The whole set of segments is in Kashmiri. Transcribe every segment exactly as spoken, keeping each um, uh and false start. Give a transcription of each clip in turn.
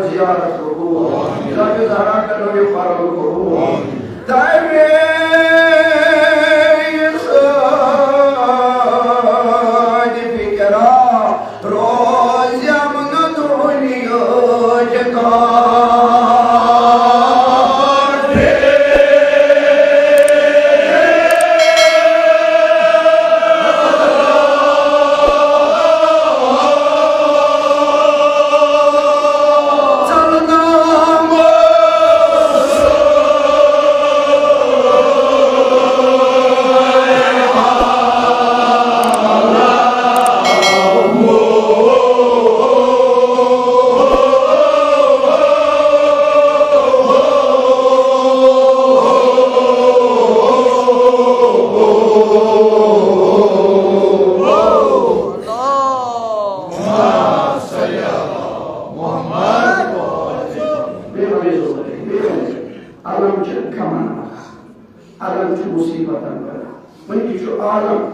زیارت قبول، ذات زہرا کرو یہ کرم قبول۔ تمے سۭتۍ فکرا روزیم نہٕ دُنیہٕچ کانٛہہ۔ بیٚیہِ وَنہٕ، بیٚیہِ وَنہٕ، عالم چھِ غمن وَنان، عالم چھُ مُصیٖبتن وَنان۔ وۄنۍ تہِ چھُ عالم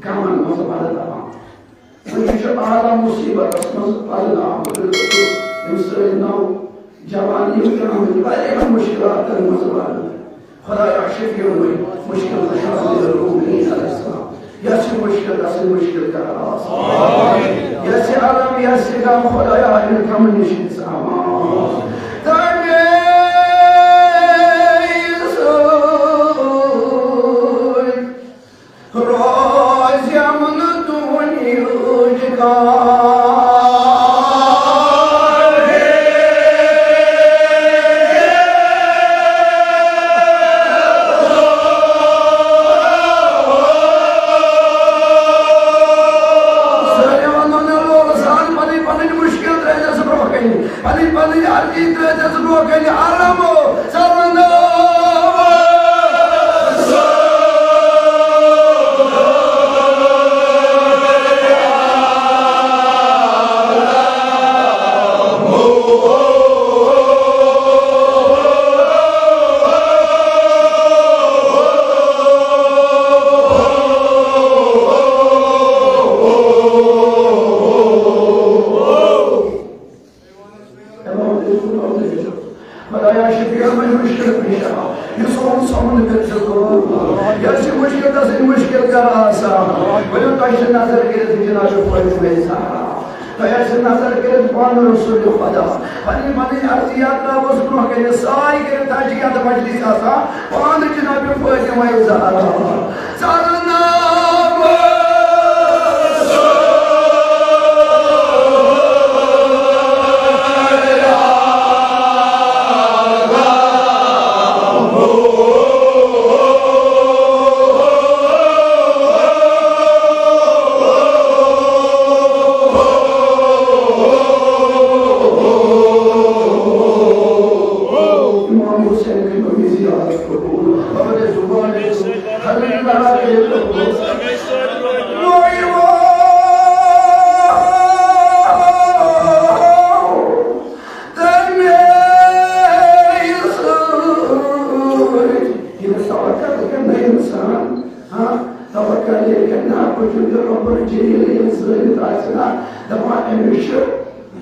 غمن منٛز وَدٕ دَپان۔ وۄنۍ چھُ عالم مُصیٖبتس منٛز پَرنہٕ آمُت۔ یِم سٲنۍ نوجوان یِم چھِ آمٕتۍ واریاہن مُشکِلاتن منٛز پَرنہٕ۔ خۄدایا شفیع مُشکِل کُشا روٗح علیہ السلام۔ یَس یہِ مُشکِل، تَس یہِ مُشکِل کر آسان۔ یَس یہِ عالم، یَس یہِ غم، خۄدایا اَمہِ غمہٕ نِش دِس امان۔ تَمے سۭتۍ روزِ امن دُنیہٕچ کار۔ سٲری وَنو نا لول سان پنٕنۍ پنٕنۍ مُشکِل ترٲیزٮ۪س برٛونٛہہ کَنہِ، پنٕنۍ پنٕنۍ عرضی ترٲیزٮ۪س برٛونٛہہ کَنہِ، عالمو۔ خۄدایا شفیع مُشکِل پیشہ، یہِ سون سون کٔرۍ زِ قبوٗل۔ یۄس یہِ مُشکِل تَس یہِ مُشکِل کر آسان۔ ؤلِو تۄہہِ چھِ نظر کٔرِتھ جناب فاطمہ زہرا۔ تۄہہِ آسہِ نظر کٔرِتھ پانہٕ رسول خۄدا۔ پنٕنۍ پنٕنۍ عرضیات ترٛاوس برٛونٛہہ کَنہِ، سارے کٔرِتھ تَس چھِ یَتھ مجلس آسان۔ پانہٕ جناب فاطمہ زہرا۔ امام حسین کی بڑی زیارت قبول۔ اپنے زبان سے حبیب اللہ کے قبول۔ وای وای، تمے سۭتۍ۔ ییٚلہِ توکل کرِ نہ انسان، ہاں، توکل ییٚلہِ کرِ نہ، بہٕ چھُس رب الجلیل، ییٚلہِ زٲنِتھ آسہِ نہ، دپان أمِس چھُ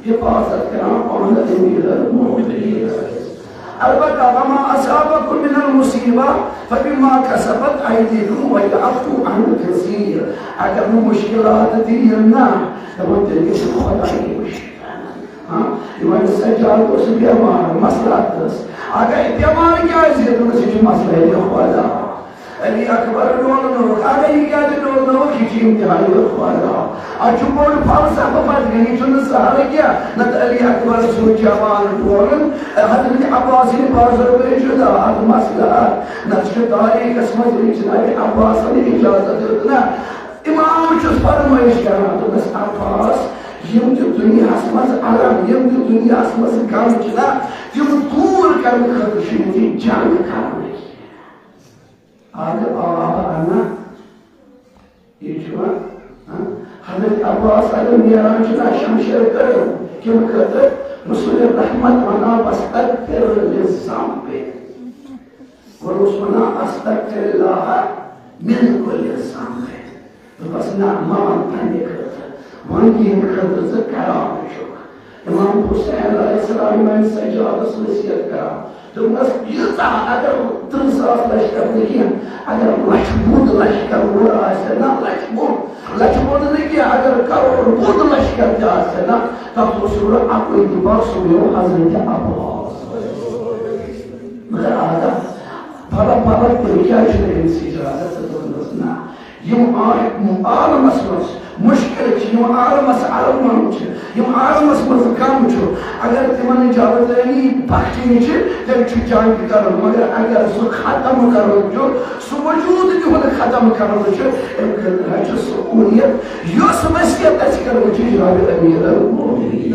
حفاظت کران پانہٕ امیر المؤمنین۔ البتہ وما اصابکم من المصیبہ فبما کسبت ایدیکم ویعفو عن کثیر۔ اگر نہٕ مشکلات تہِ یِن نہ، دپان تیٚلہِ گژھِ خۄداے وٕچھِ۔ ہاں، یِمن سجاد اوس بیمار، مسلہٕ ٲس۔ اگر بیمار کیازِ؟ دوٚپمَس، یہِ چھُ مسلہٕ خۄدا۔ علی اکبر ڈولنوک، اگر یہِ کیازِ ڈولنوک، یہِ چھُ امتحان خۄدا۔ اتھ چھُ بوٚڑ فلسفہٕ پتہٕ کنہِ، یہِ چھُنہٕ سہل کینٛہہ۔ نتہٕ علی اکبر سُنٛد جوان ڈولُن، حضرت عباس سٕنٛدِ بازرٕ گٔے جدا، اتھ مسلہٕ اتھ۔ نتہٕ چھُ تاریخس منٛز ییٚمہِ جناب عباسن اجازت دیُت نہ۔ امام چھُس فرمٲیش کران، دوٚپمَس، عباس، یِم تہِ دُنیاہس منٛز الم، یِم تہِ دُنیاہس منٛز غم چھِ نہ، تِم دوٗر کرنہٕ خٲطرٕ چھُ یِمن یہِ جنگ کرنٕے۔ اَدٕ آو اَنان۔ یہِ چھُ وَنان، ہاں؟ حضرت عباس اگر نیران چھُ نہ شمشیر کٔڑِتھ، کَمہِ خٲطرٕ؟ رسول رحمت وَنان، "واستغفر لذنبک۔" گۄڈٕ اوس وَنان، "استغفر اللہ من کل ذنب۔" دوٚپمَس، "نہ، مہ وَن پنٛنہِ خٲطرٕ، وَن یِہِنٛدِ خٲطرٕ ژٕ کران چھُکھ۔" امام حسین علیہ السلام یِمن سجادس وصیت کران۔ دوٚپمس، ییٖژاہ اگر ترٕٛہ ساس لشکر نہٕ کینٛہہ، اگر لچھ بوٚد لشکر وول آسہِ نا، لچھ بوٚد، لچھ بوٚد نہٕ کینٛہہ، اگر کرور بوٚد لشکر تہِ آسہِ نا، تتھ اوس یورٕ اکُے دِباغ، سُہ گوٚو حضرت عباس۔ مگر آدم، بھلا بھلا تیٚلہِ کیٛازِ چھُنہٕ أمِس اجازت؟ تہٕ دوٚپنس، نہ، یِم آ-، عالمس منٛز مشکل چھِ، یِم عالمس عالم وَنُن چھِ، یِم عالمس منٛز کم چھُ، اگر تِمن اجازت یی بخشنٕچ، تیٚلہِ چھُ جنگ کرُن، مگر اگر سُہ ختم کرُن چھُ، سُہ وجود تِہُنٛد ختم کرُن چھُ، اَمہِ خٲطرٕ حظ چھُ سکوٗنیت، یۄس وصیت اَسہِ کٔرمٕژ چھِ جناب امیر المومنین۔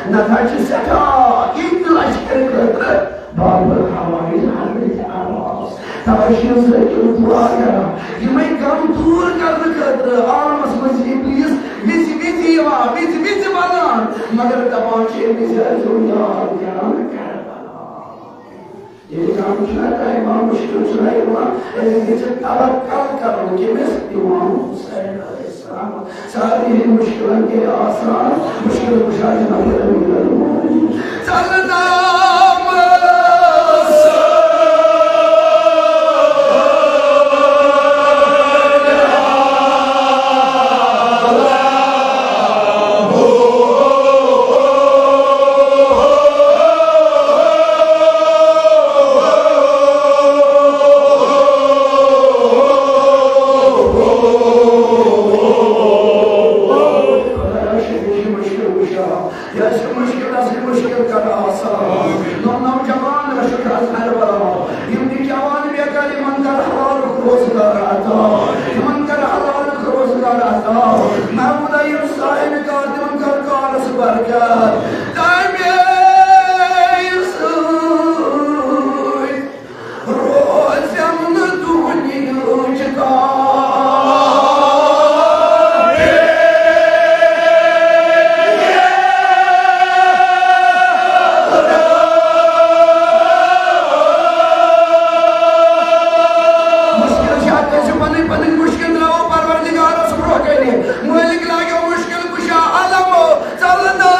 نتہٕ حظ چھِ سٮ۪ٹھاہ ییٚتہِ لشکر خٲطرٕ باب الحوائج حضرت عباس۔ توے چھِ یِم ذٲکِر دُعا کران۔ یِمے غم دوٗر کرنہٕ خٲطرٕ عالمس منٛز چھِ ابلیس وِزِ وِزِ یِوان، وِزِ وِزِ ونان، مگر دپان چھِ أمِس زِ أسۍ چھِ یاد کران کربلا۔ ییٚلہِ غم چھُنہ تۄہہِ یِوان، مُشکِل چھُنہ یِوان، أمِس گژھِ توکل کرُن کٔمِس؟ امام حسین علیہ السلام۔ سارنٕے ہٕنٛدۍ مُشکِلن گٔے آسان، مُشکِل کُشا جناب امیر المومنین۔ صلی اللہ علیہ وسلم۔ خدایا، شفیع مشکل کشا، یس مشکل از مشکل کر آسان۔ نو نوجوان رشک از حربلا، یم تہِ جوان بیکار، یمن کر حلالُک روزگار عطا، یمن کر حلالُک روزگار عطا۔ محمود، یم صاحب کار، تمن کر کارس برکت۔ تمے سۭتۍ روزٮ۪م نہٕ دُنیہٕچ کانٛہہ۔ مُشکِل چھا کٲنٛسہِ پنٕنۍ پنٕنۍ مُشکِل ترٛاوو پروردگارس برٛونٛہہ کنہِ۔ مٲلِک لاگیو مُشکِل کُشا عالمو۔ صلی اللہ۔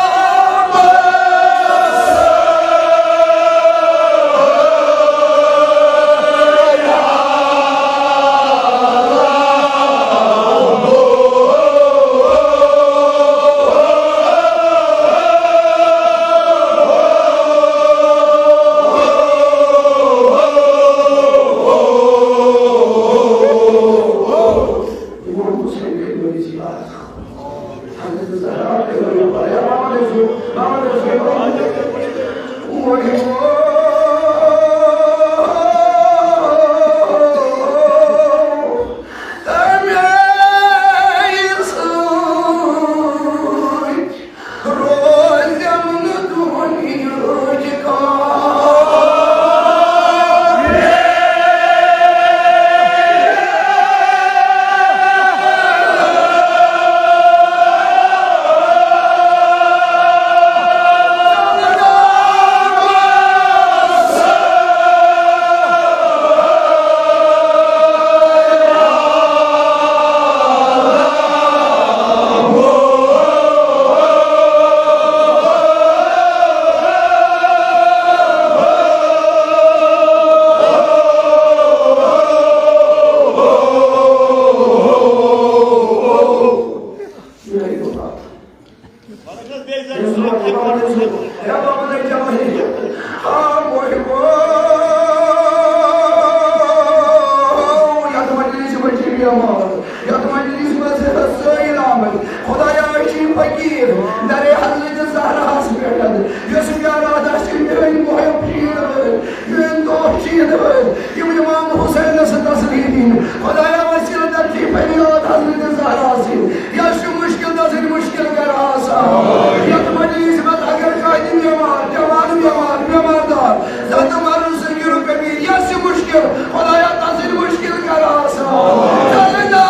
خدایا، أسۍ چھِ فقیٖر، درے حضرت زہراہَس پٮ۪ٹھ، یۄس پیارات آسہِ میٲنۍ محب چھِ یِنہٕ وٲلۍ، میٲنۍ دوست چھِ یِنہٕ وٲلۍ، یِم امام حسینس تسلی دِنۍ۔ خدایا، وسیلہٕ درجی فریاد حضرت زہرا سٕنٛدۍ، یۄس یہِ مُشکِل تسٕنٛدۍ مُشکِل کر آسان۔ یتھ مجلس منٛز اگر کانٛہہ تہِ بیمار، جوان بیمار، بیمار دار، زندٕ مرن سٕنٛدۍ رُکٲوی، یۄس یہِ مُشکِل، خدایا، تسٕنٛدۍ مُشکِل کر آسان۔ صلی اللہ۔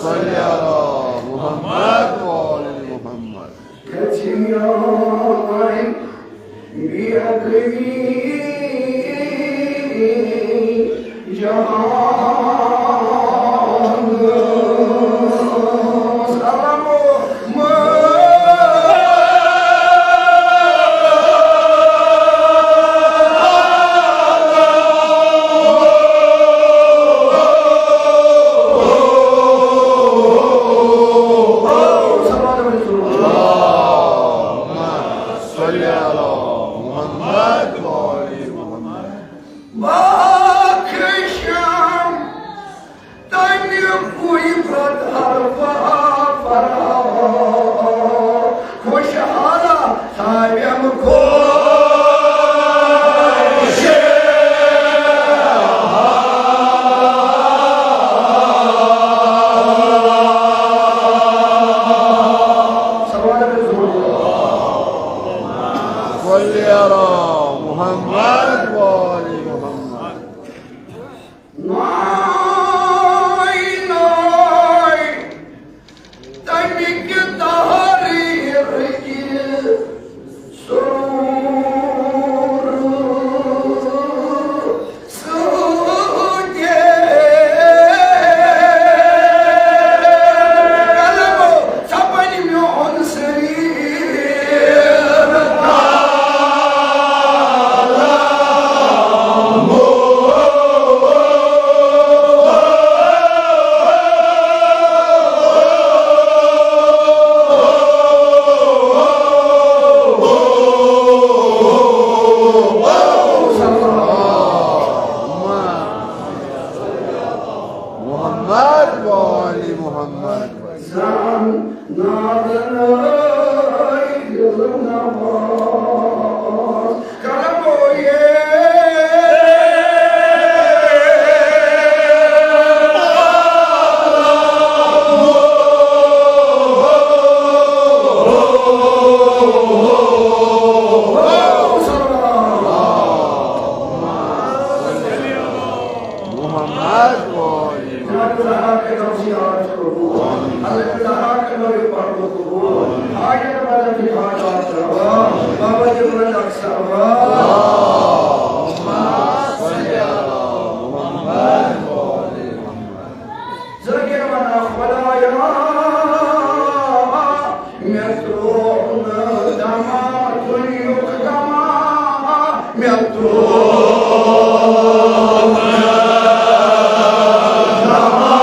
صل على محمد وآل محمد. اللهم صل على محمد وآل محمد. باکھ شام تمہِ پُے پرٛتھ حرفہ فرحہ، خوشحالہ تھاوٮ۪م خۄش۔ صلوات۔ صل على محمد وآل محمد. ناے، ناے، تَمہِ کہِ تحریٖرٕکہِ سرور سۭتۍ۔ قلبو سپدِ میون سریر۔ محمد وآل محمد. زان نادن دل نواز کرمو یہ۔ محمد وآل محمد. حضرت زہرا کے غم زیارت قبول۔ حضرت زہرا کے نوے پردو قبول۔ حاجت مدد کی حاجات روا۔ بابا جی مرد اکثر روا۔ اللهم صل على محمد وآل محمد. ذکر ونا خدایا، مےٚ ترٛوو نہٕ دما دُنیُک غما، مےٚ ترٛوو نہٕ دما۔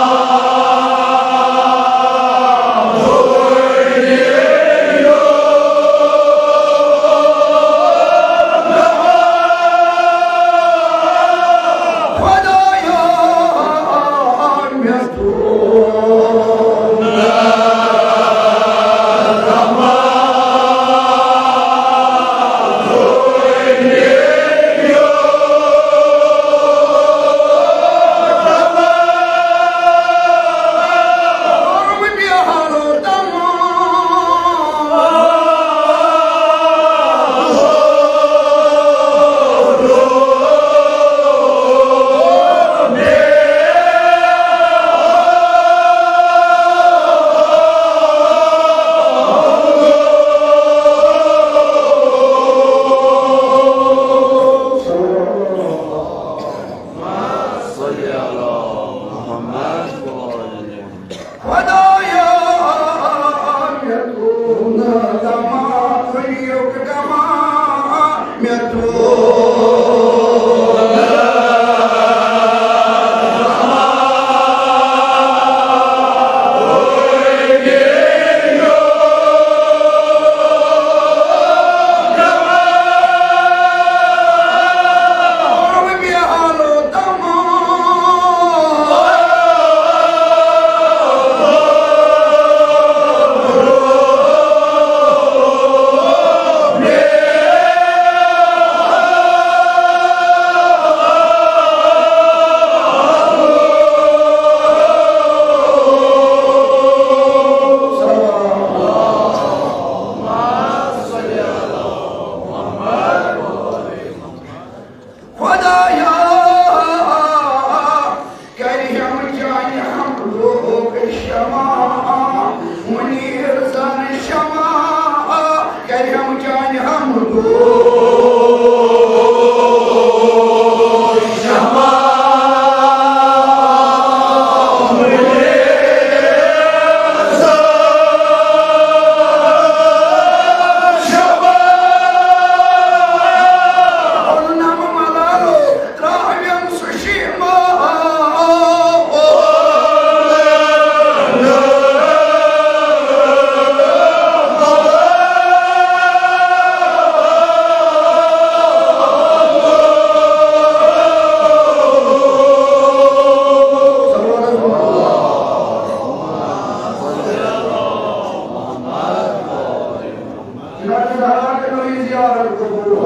حضرت زہرا کے نویں زیارت قبول،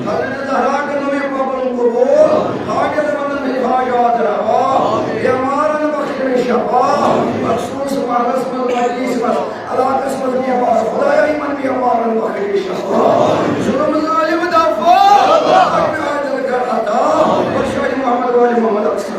حضرت زہرا کے نویں قبر قبول، حاجت مندن ہی حاجات روا، بیمارن بخش شفا، مخصوص محلس منٛز مجلس منٛز علاقس منٛز بیمار، خدایا یمن بیمارن بخش شفا، ظلم ظالم دفا، حاجت کر عطا، بخش محمد وال محمد اکثر۔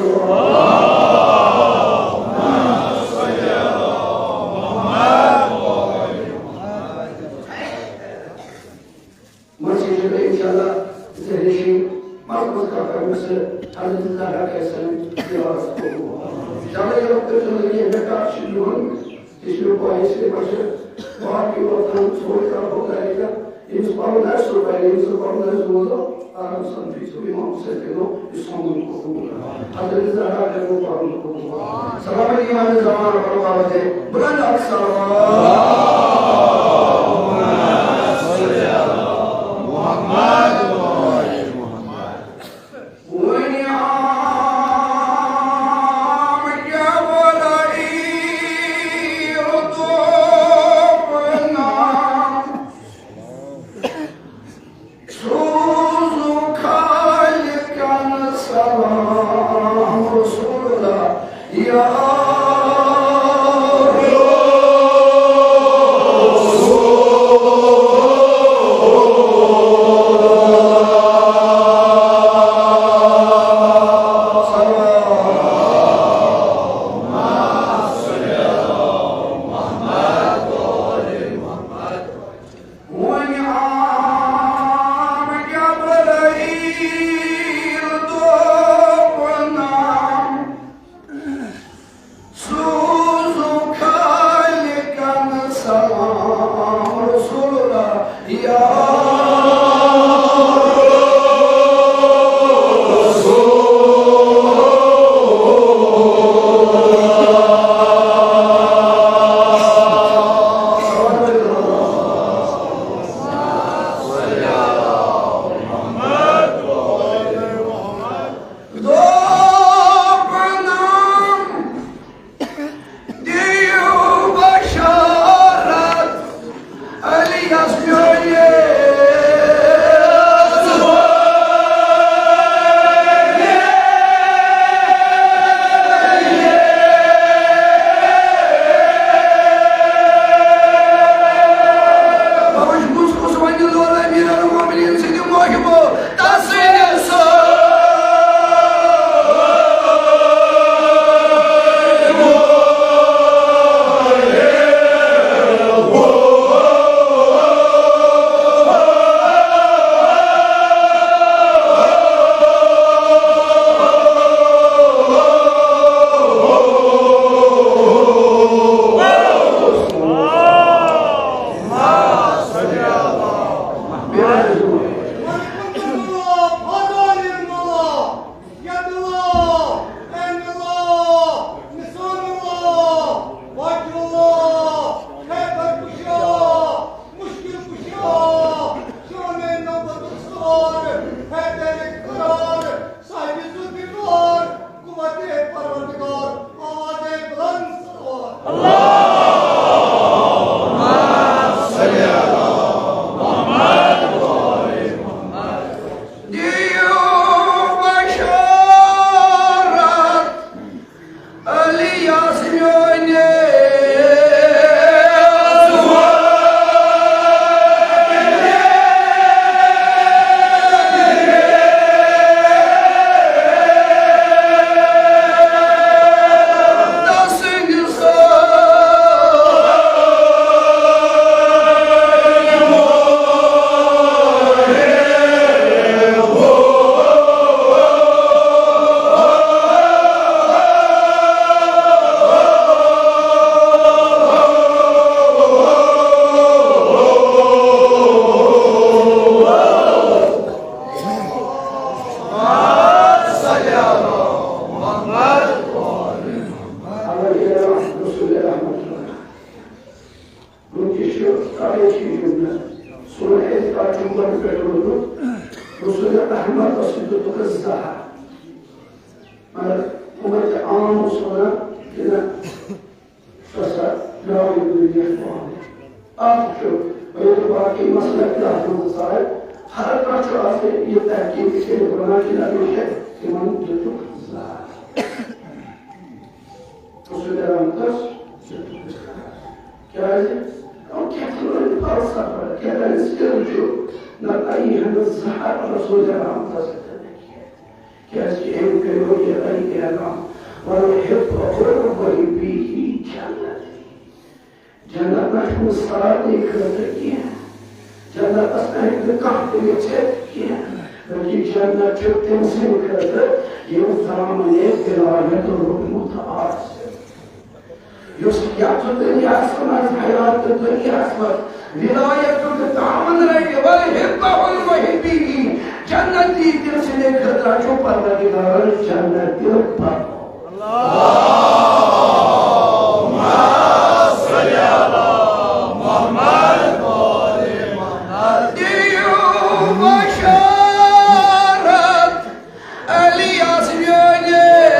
مسجد میں انشاءاللہ ذہن شریف مت مت کا کرنے سے حضرت زہرا کے سن دیوار کو۔ زیادہ یہ وقت تو نہیں ہے، بیٹا شروع ہم اس میں کوئی سے بچے باقی وطن سوچ کا ہوتا ہے کیا؟ ییٚمِس پَرُن آسہِ، سُہ پَرِ، ییٚمِس نہٕ پَرُن آسہِ، سُہ روزو آرام سان، بیٚیہِ چھُ اِمام حُسین کٔرِو یہِ سومُن قبوٗل۔ حضرت زہرا کٔرِو پَرُن قبوٗل۔ سلام علیکم، زمان پَرُن بابا دے، بُلند اکھ سلام۔ محمد۔ وۄنۍ آو جبرائیل دوٚپنم، سوزُکھ خالقن سلام رسول اللہ، یا پَتہٕ چھُ یہِ جُملہٕ۔ سون اعتقاد چھُ گۄڈٕ پٮ۪ٹھ روٗدمُت۔ رسول رحمت اوس یہِ دیُتمُت زہر۔ مگر امت عام اوس وَنان کہِ نہ، سُہ ہسا درٛاو یہِ دُنیا پانہٕ۔ اَکھ چھُ، وۄنۍ ییٚلہِ باقٕے مسلک تہِ اَتھ منٛز آے، ہر کانٛہہ چھُ آز یہِ تحقیق کٔرِتھ وَنان کہِ نہ، یہِ چھُ تِمن دیُتُکھ زہر۔ رسول رحمتس۔ کیازِ؟ یِم کیٛاہ چھِ وَنان فلسفہ، کیٛاہ تام سِر چھُ، نہ تہٕ یِہنٛد زہر رسول رحمتس سۭتۍ۔ کیازِ کہِ أمۍ کٔرِو یہِ علی اعلان، "وَالْحِبُّ وَالْبِهِ جَنَّتِ۔" جنت نہ چھُنہٕ سارنٕے خٲطرٕ کینٛہہ۔ جنتس نہ ہیٚکہِ نہٕ کانٛہہ تہِ گٔژھِتھ کینٛہہ، بلکہِ جنت چھُ تٔمۍ سٕنٛدِ خٲطرٕ، ییٚمۍ زامنہِ ولایت روٚٹمُت آسہِ۔ یُس یتھ دُنیاہس منٛز، حیات دُنیاہس منٛز ولایتُک دامن رٹہِ، "وَالْحِبُّ وَالْبِهِ جَنَّتِ"، تٔمۍ سٕنٛدِ خٲطرٕ چھُ پروردگارن جنت تہِ پَنُن۔ اللهم صل على محمد وآل محمد۔ دِیِو بشارت علی یس میٲنِس۔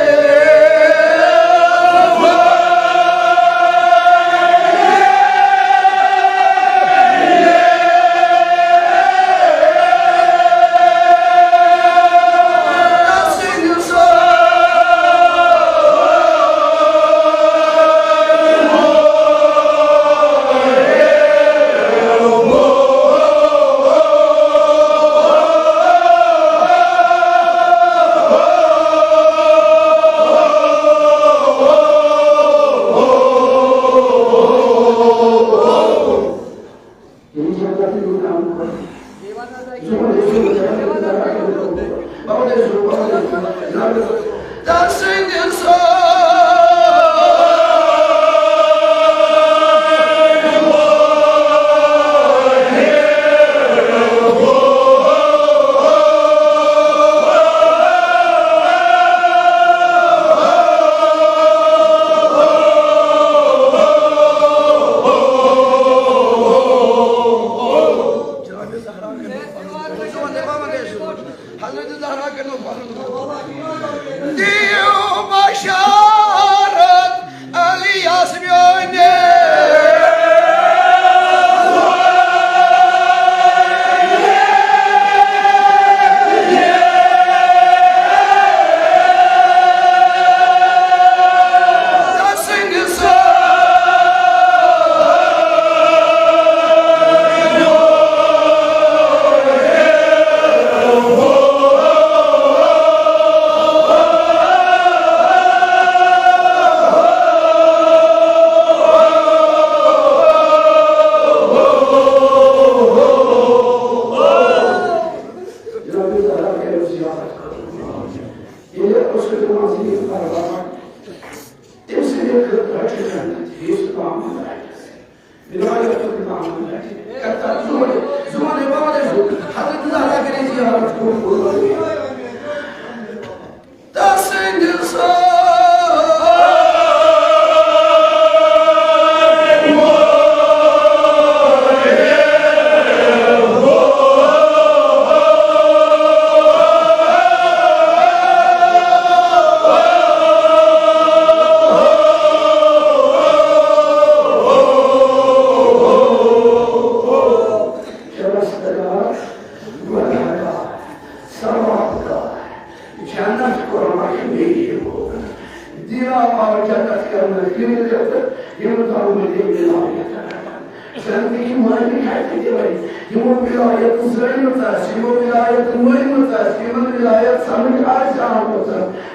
حضرت زہرا کٔرِو پَنُن۔ دِیِو بشارت علی یس میٲنِس۔ ییٚلہِ رسول اللہ صلی اللہ علیہ وسلم تٔمۍ سٕنٛدِ خٲطرٕ چھُ جنت، یُس تام ولایتُک دامن رٹہِ۔ کرتا زور، زور، زور، حضرت زہرا کٔرِو زیارت قبول۔ تسٕنٛدِ سۭتۍ۔ ثواب کا جنت قربان میری ہو۔ دلا پاو جنت کرنا فیل کرتا، یہ مطابق میرے ولایت ہے۔ زندگی مانی ہے کہ بھائی، یمو ولایت زٲنمٕژ آسہِ، یمو ولایت مٲنمٕژ آسہِ، یمن ولایت سمجھ آسہِ آمٕژ۔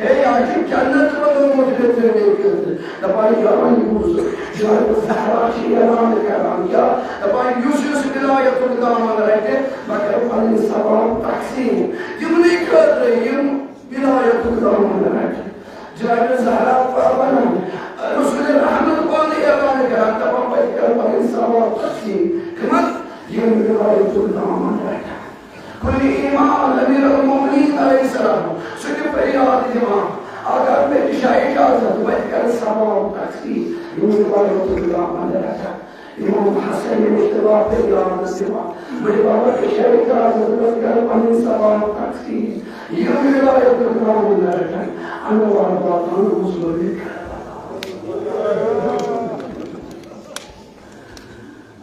ہے، یہ چھُ جنت بنومُت لیٚدرِ خٲطرٕ۔ دپان، یا وۄنۍ بوٗز، جناب زہرا چھِ اعلان کران، کیا؟ دپان، یُس یُس ولایتُک دامن رٹہِ، بہٕ کرٕ پنٕنۍ ثواب تقسیٖم تِمنٕے خٲطرٕ، یِم ولایتُک دامن رٹہِ۔ جناب زہرا پروران، رسول رحمت پانہٕ اعلان کران، دپان، بہٕ تہِ کرٕ پنٕنۍ ثواب تقسیٖم تِمن، یِم ولایتُک دامن رٹہِ۔ کُلہِ امام امیر المومنین علیہ السلام، سُہ تہِ فریاد دِوان، اگر مےٚ تہِ چھا اجازت، بہٕ تہِ کرٕ ثواب تقسیٖم، یِم ولایتُک دامن رٹہِ۔ امام حسن مشتبہ پہ یاد دِوان۔ بڑِ بابا، شہید اعظم کرو پنٕنۍ ثواب تقسیم۔ یِم ولایت گراوُن لڑکن انوار واتان مظلومی کربلا۔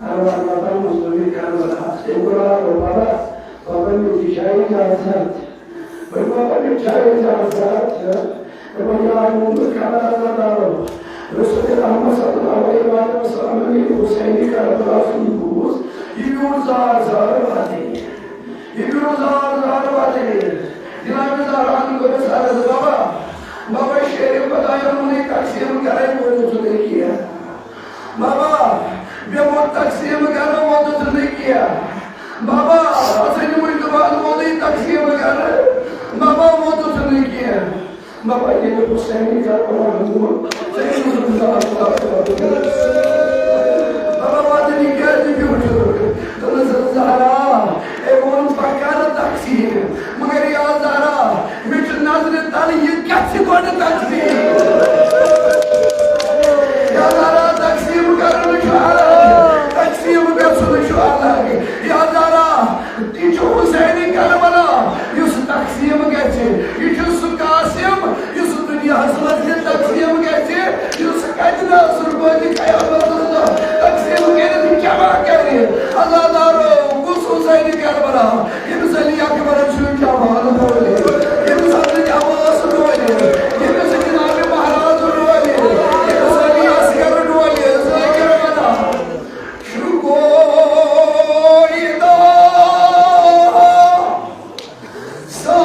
انوار واتان مظلومی کربلا۔ تٔمۍ کوٚر آرو بابا، بابا مےٚ تہِ چھا اجازت؟ بڑِ بابا مےٚ چھا اجازت؟ دوٚپُن، یا محمد، خبردار، رسول رحمت صلی اللہ علیہ وآلہ وسلم ییٚلہِ حسینِ کربلا سُنٛد بوٗز، یہِ بیوٗٹھ زار زار وَدٕنۍ۔ یہِ بیوٗٹھ زار زار وَدٕنۍ۔ جناب زہراہن کوٚرُس عرض، بابا، بابا شیرِ خۄدایَن ووٚنُے تقسیٖم کَرٕنۍ، ووتُس نہٕ کینٛہہ۔ بابا، مےٚ ووٚن تقسیٖم کَرُن، ووتُس نہٕ کینٛہہ۔ بابا، حسن مجتبیٰ ہن ووٚنُے تقسیٖم کَرُن، بابا، ووتُس نہٕ کینٛہہ۔ بابا، ییٚلہِ حسینِ کربلا ووٚن، ژےٚ ییٚلہِ زٕ زٕ ہتھ بابا، پتہٕ یہِ کیٛازِ بیوٗٹھ؟ دوٚپنَس، زہرا، أمۍ ووٚن، بہٕ کرٕ تقسیٖم، مگر یا زہرا، مےٚ چھُ نظرِ تَل یہِ گژھِ گۄڈٕ تقسیٖم۔ یا زہرا، تقسیٖم کرُن چھُ الگ، تقسیٖم گژھُن چھُ الگ۔ یا زہرا، تہِ چھُ حسینِ کربلا، یُس تقسیٖم گژھِ۔ یہِ چھُ سُہ قاسم، یُس دُنیاہَس منٛز یہِ تقسیٖم گژھِ، یُس کَتہِ نہٕ اَصٕل پٲٹھۍ قیامتَس دۄہ تقسیٖم کٔرِتھ جمع کَرِ۔ عزادارو، کُس حسینِ کربلا؟ ییٚمِس علی اکبرَن سُنٛد جمال ڈولہِ، ییٚمِس حضرت عباس ڈولہِ، ییٚمِس جناب مہراز ڈولہِ، ییٚمِس علی اصغر ڈولہِ، سُہ کربلا۔ شکویدہ سا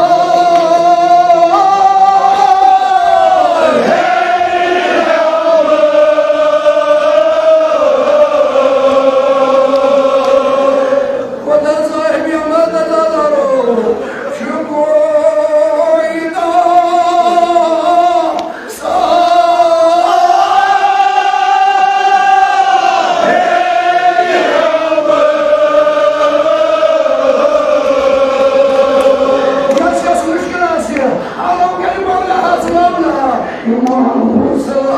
خدا صاحب احمد دادارو، شکویدہ سا یۄس یۄس مُشکِل آسہِ، عالم کَرِ مولا حسن مولا۔ امام حسین۔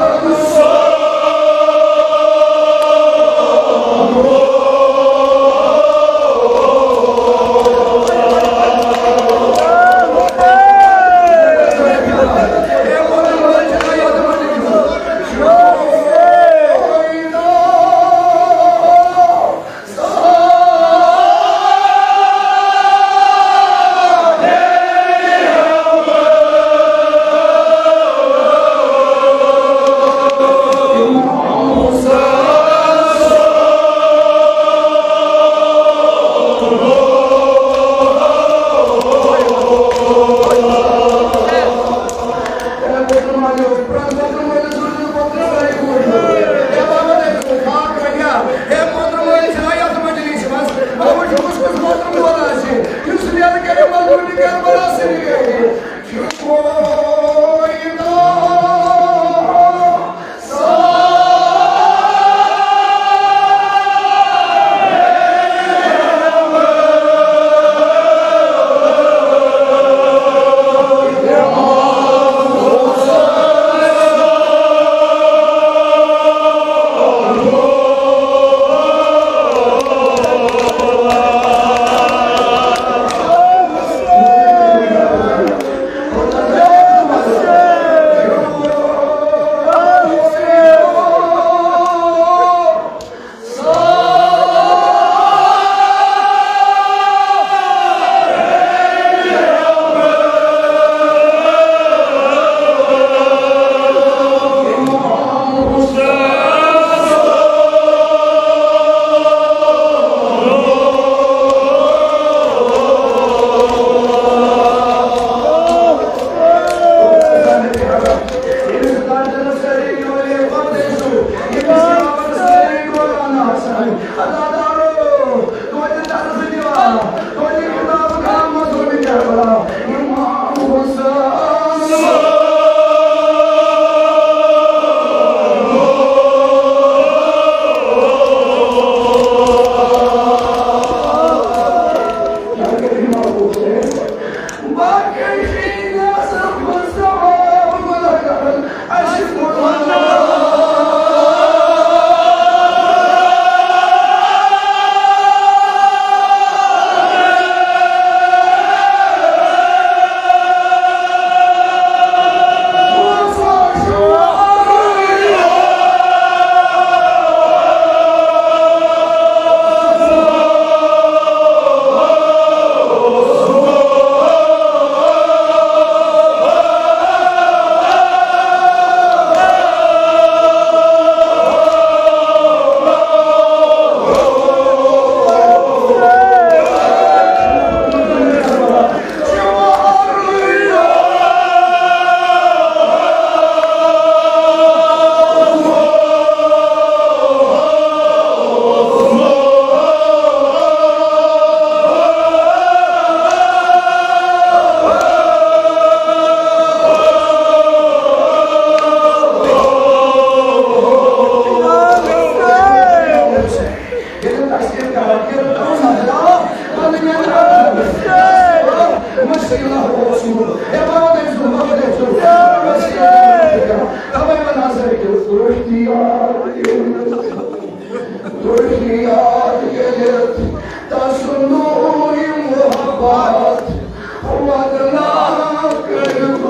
تُہۍ یاد کٔرِتھ تسُنٛد نوٗرِ محبت، ودنا کٔرِتھ۔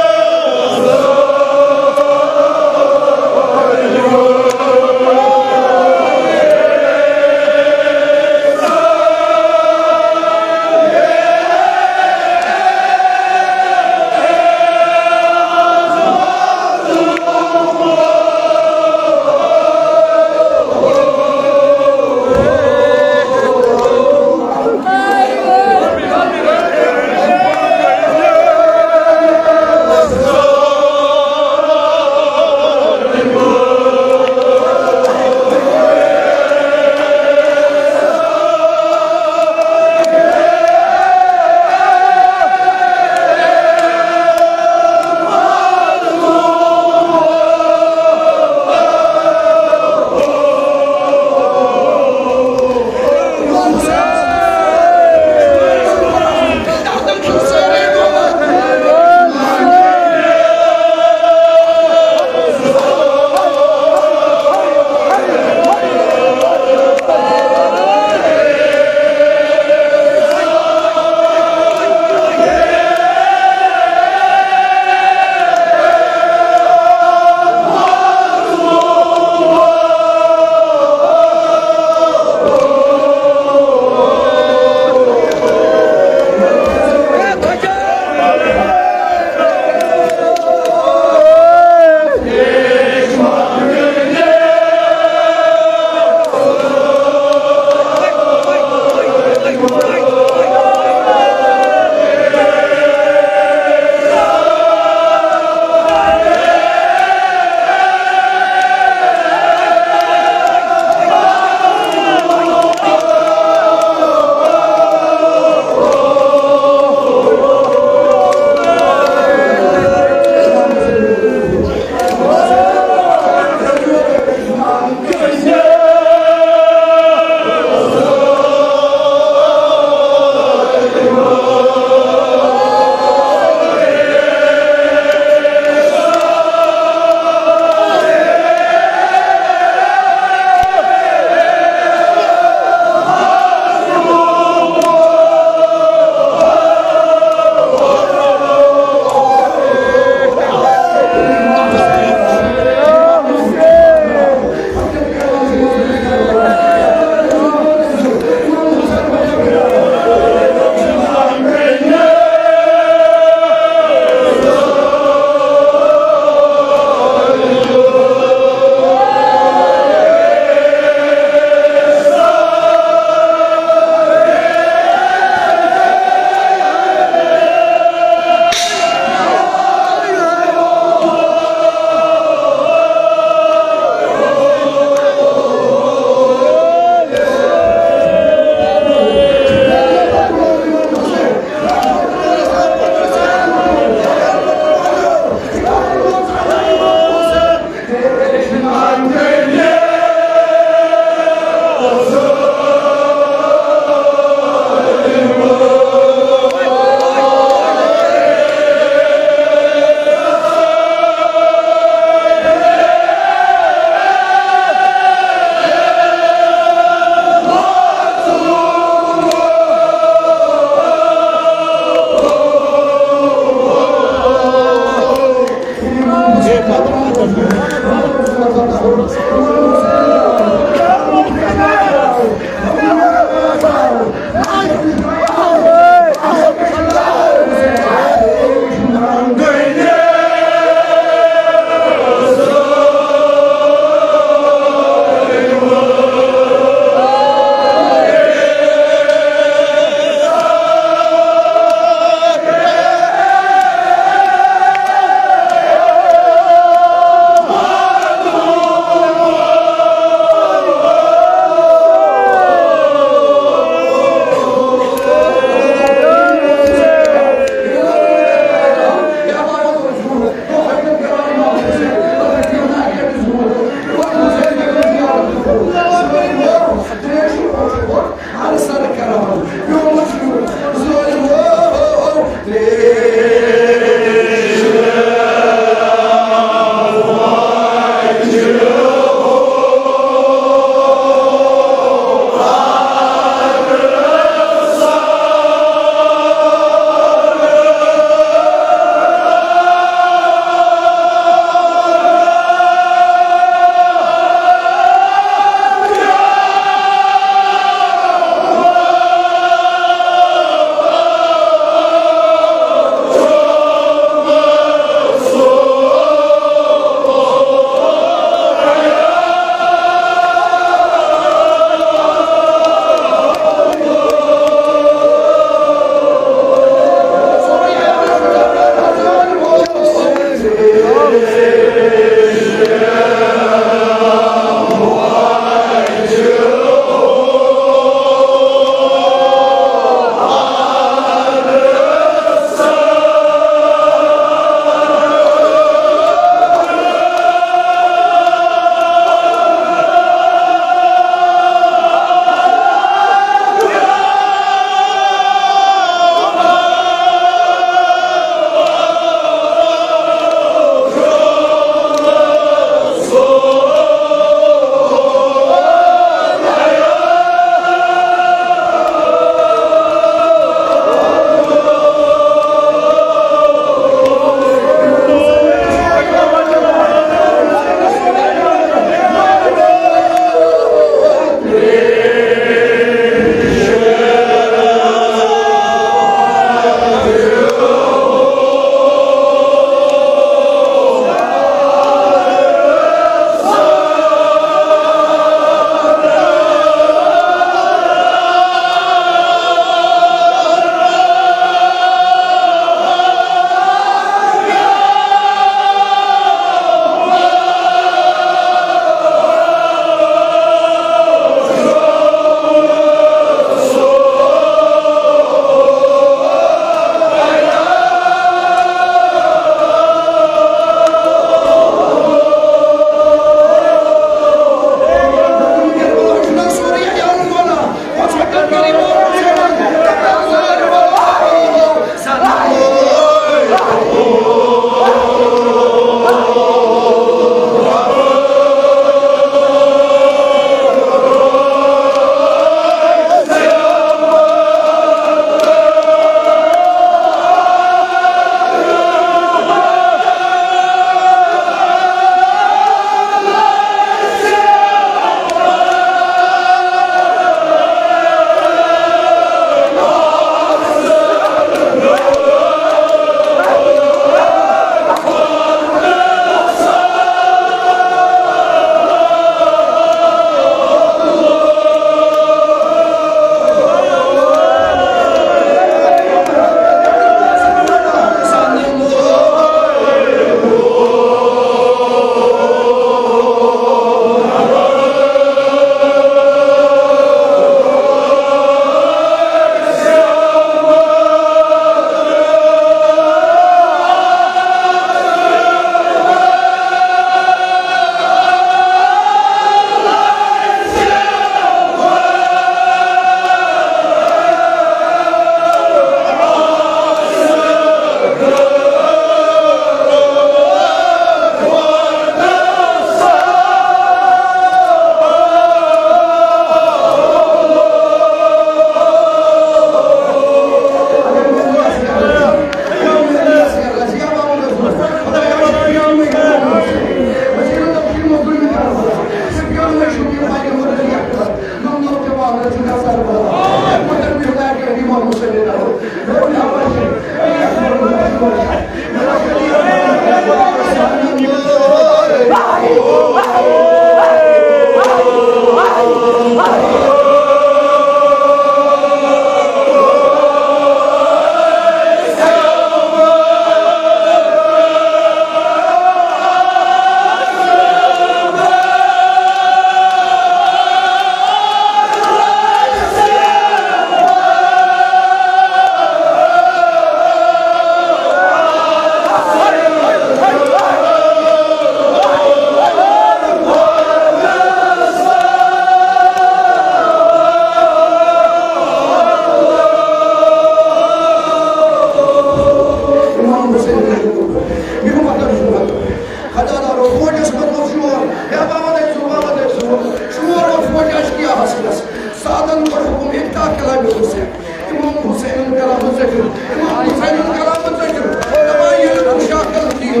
امام حسین، امام حسین کرامت ذکر، امام حسین کرامت ذکر، دپان ییٚلہِ تُہۍ شاہ کلہٕ دِیِو،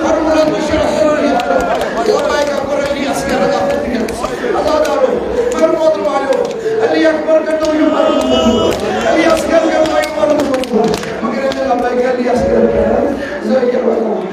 فرمودن تہٕ شاہ کلہٕ دِیِو، لبیک اکبر علی اصغر اکبر دِیِو۔ عزادارو، مگر محترم آیو، علی اکبر کٔرۍتو یہِ فرمودن، علی اصغر کٔرۍتو یہِ فرمودن، مگر ییٚلہِ لبیک علی اصغر کٔر، زٲہِر وَنان،